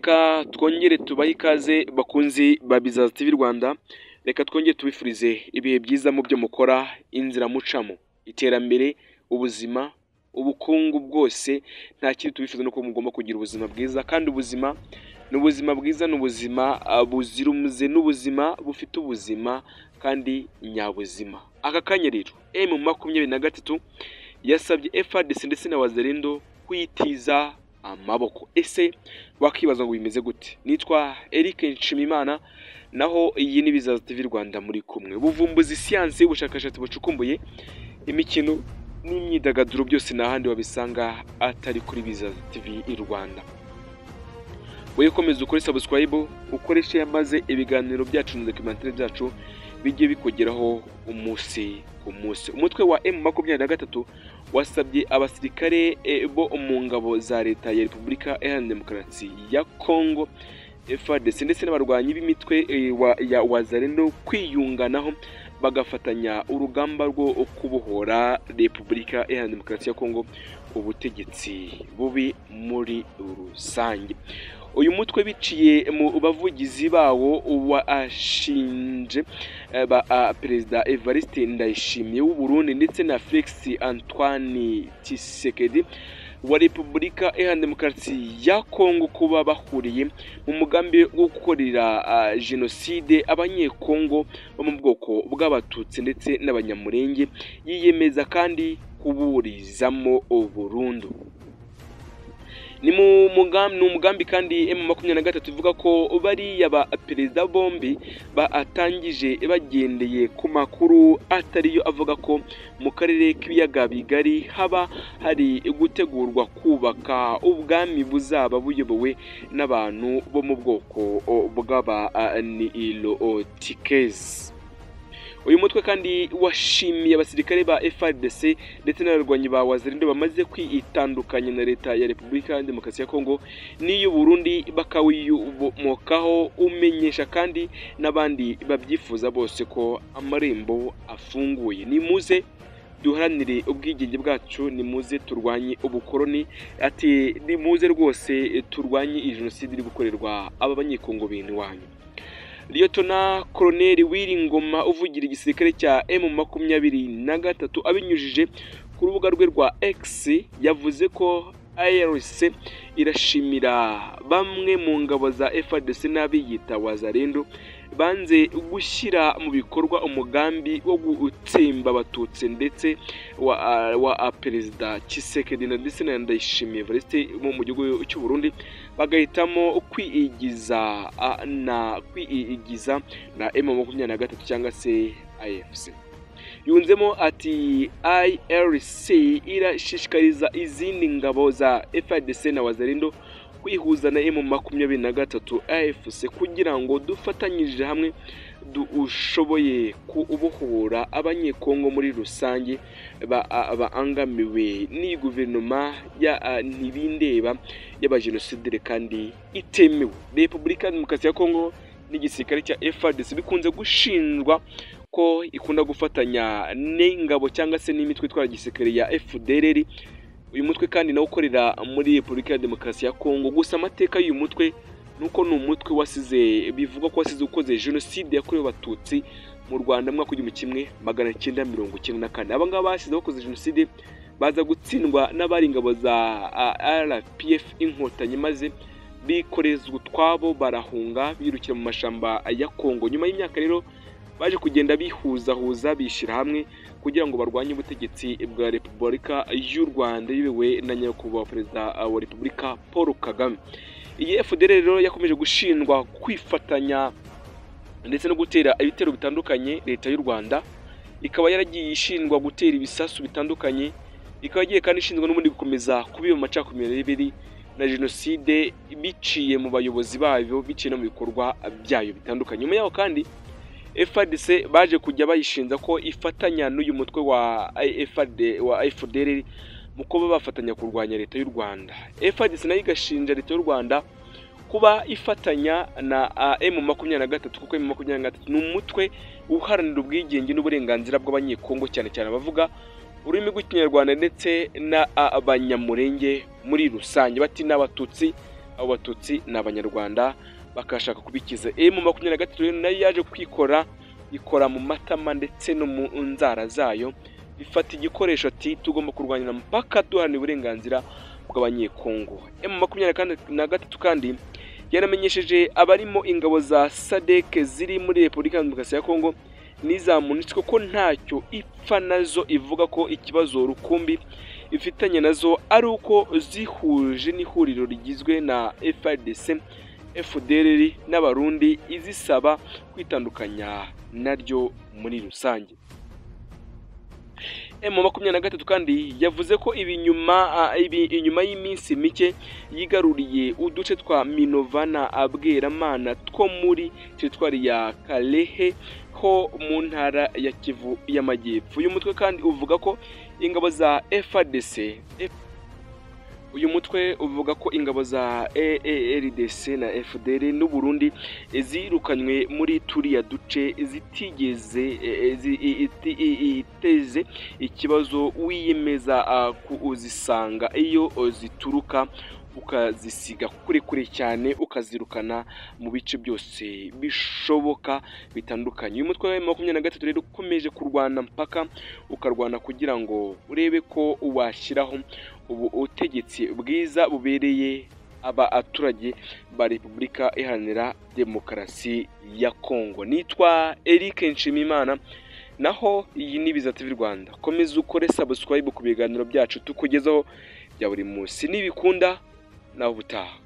Reka twongere tubahe ikaze bakunzi ba Bizaza TV Rwanda, reka twongere tubifurize ibihe byiza mu byo mukora, inzira mucamo, iterambere, ubuzima, ubukungu bwose. Nta kindi tubifuza nuko mugomba kugira ubuzima bwiza, kandi ubuzima ni ubuzima bwiza, ni ubuzima buzira umuze, n'ubuzima bufite ubuzima kandi nyabuzima. Aka kanya rero M23 yasabye FARDC ndetse na Wazalendo kwitiza amaboko. Ese wakibaza ngo bimeze gute? Nitwa Eric Nshimimana, naho iyi ni Bizaza TV Rwanda muri kumwe. Ubuvumbuzi, siyansi, ubushakashatsi bucukumbuye, imikino n'imyidagaduro byose nta handi wabisanga atari kuri Bizaza TV Rwanda. Wowe komeza ukore subscribe, ukore share, maze ibiganiro byacu na documentaire byacu bijye bikugeraho umunsi ku munsi. Umutwe wa M23 wasabye abasirikare bo mu ngabo za leta ya Repubulika Iharanira Demokarasi ya Kongo FARDC ndetse n'abarwanyi b'imitwe ya Wazalendo kwiyunganaho bagafatanya urugamba rwo kubohora Repubulika Iharanira Demokarasi ya Kongo ubutegetsi bubi muri rusange. Uyu mutwe biciye mu bavugizi bawo washinje ba Perezida Evariste Ndayishimiye w'u Burundi ndetse na Felix Antoine Tshisekedi wa Repubulika Iharanira Demokarasi ya Kongo kuba bahuriye mu mugambi wo gukorera jenoside abanyekongo bo mu bwoko bw'Abatutsi ndetse n'Abanyamurenge, yiyemeza kandi kuburizamo burundu. Ni umugambi kandi M23 ivuga ko bariya ba perezida bombi batangije bagendeye ku makuru atariyo avuga ko mu karere k'ibiyaga bigari haba hari gutegurwa kubaka ubwami buzaba buyobowe n'abantu bo mu bwoko bw'aba Nilotikes. Uyu mutwe kandi washimiye abasirikare ba FARDC ndetse n'abarwanyi ba Wazalendo bamaze kwitandukanya na leta ya Repubulika ya Demokarasi ya Kongo n'iyu Burundi bakawuyomokaho, umenyesha kandi n'abandi babyifuza bose ko amarembo afunguye. Nimuze duharanire ubwigenge bwacu, nimuze turwanye ubukoroni, ati nimuze rwose turwanye iyi jenoside iri gukorerwa aba banyekongo bene wanyu. Liyetona Koloneli Wiringoma uvugira igisirikare cya M23 abinyujije ku rubuga rwe rwa X yavuze ko ARC irashimira bamwe mu ngabo za FARDC n'abiyita Wazalendo banze gushyira mu bikorwa umugambi wo gutsemba Abatutsi ndetse wa Perezida Tshisekedi ndetse na Ndayishimiye Evariste mu gihugu cy'u Burundi, bagahitamo kwigiza na M23 cyangwa se AFC. Yunzemo ati IRC irashishikariza izindi ngabo za FARDC na Wazalendo kwihuza na M23 AFC kugira ngo dufatanyije hamwe dushoboye kubohora abanyekongo muri rusange baangamiwe ni guverinoma ya ntibindeba y'abajenosidere kandi itemewe. Repubulika Demokarasi ya Kongo n'igisirikare cya FARDC bikunze gushinjwa ko ikunda gufatanya n'ingabo cyangwa se n'imitwe itwara igisirikare ya FDLR. Uyu mutwe kandi nawo ukorera muri Repubulika ya Demokarasi ya Kongo. Gusa amateka y'uyu mutwe nuko ni umutwe wasize, bivugwa ko wasize ukoze jenoside yakorewe Abatutsi mu Rwanda mu mwaka 1994. Aba ngaba basize bakoze jenoside baza gutsindwa n'abari ingabo za RPF Inkotanyi, maze bikorezwa utwabo barahunga birukira mu mashamba ya Kongo. Nyuma y'imyaka rero baje kugenda bihuzahuza bishyira hamwe kugira ngo barwanye ubutegetsi bwa Repubulika y'u Rwanda iyobowe na nyakubahwa Perezida wa Repubulika Paul Kagame. Iyi FDLR rero yakomeje gushinjwa kwifatanya ndetse no gutera ibitero bitandukanye leta y'u Rwanda, ikaba yaragiye ishinjwa gutera ibisasu bitandukanye, ikaba igiye kandi ishinzwe n'ubundi gukomeza kubiba amacakubiri na jenoside biciye mu bayobozi bayo, biciye no mu bikorwa byayo bitandukanye. Nyuma yaho kandi FARDC baje kujya bayishinza ko ifatanya n'uyu mutwe wa FDLR mu kuba bafatanya kurwanya leta y'u Rwanda. FARDC nayo igashinja leta y'u Rwanda kuba ifatanya na M23, kuko M23 ni umutwe uharanira ubwigenge n'uburenganzira bw'abanyekongo, cyane cyane abavuga ururimi rw'ikinyarwanda ndetse n'abanyamurenge muri rusange, bati n'abatutsi Abo Batutsi ni Abanyarwanda, bakashaka kubikiza. M23 rero nayo yaje kwikora, ikora mu matama ndetse no mu nzara zayo, ifata igikoresho ati tugomba kurwanira mpaka duharanira uburenganzira bw'Abanyekongo. M23 kandi yaramenyesheje abarimo ingabo za SADC ziri muri Repubulika ya Demokarasi ya Kongo n'iza MONUSCO ko ntacyo ipfa nazo, ivuga ko ikibazo rukumbi ifitanye nazo ari uko zihuje n'ihuriro rigizwe na FARDC, FDLR n'Abarundi, izisaba kwitandukanya naryo muri rusange. M23 kandi yavuze ko ibi inyuma y'iminsi mike yigaruriye uduce twa Minova na Abweramana two muri teritwari ya Kalehe ho mu ntara ya Kivu y'Amajyepfo. Uyu mutwe kandi uvuga ko ingabo za FARDC, uyu mutwe uvuga ko ingabo za ERDC na FDL n'u Burundi zirukanywe muri turiya duce zitigeze iteze ikibazo, wiyemeza kuzisanga iyo zituruka ukazisiga kure kure cyane, ukazirukana mu bice byose bishoboka bitandukanye. Uyu mutwe wa M23 rero ukomeje kurwana mpaka ukarwana kugira ngo urebe ko washyiraho ubu ubutegetsi bwiza bubereye abaturage ba Repubulika Iharanira Demokarasi ya Kongo. Nitwa Eric Nshimiyimana, naho iyi ni Biza TV Rwanda. Komeza ukore subscribe ku biganiro byacu tukugezaho bya buri munsi, nibikunda nawe ubutaha.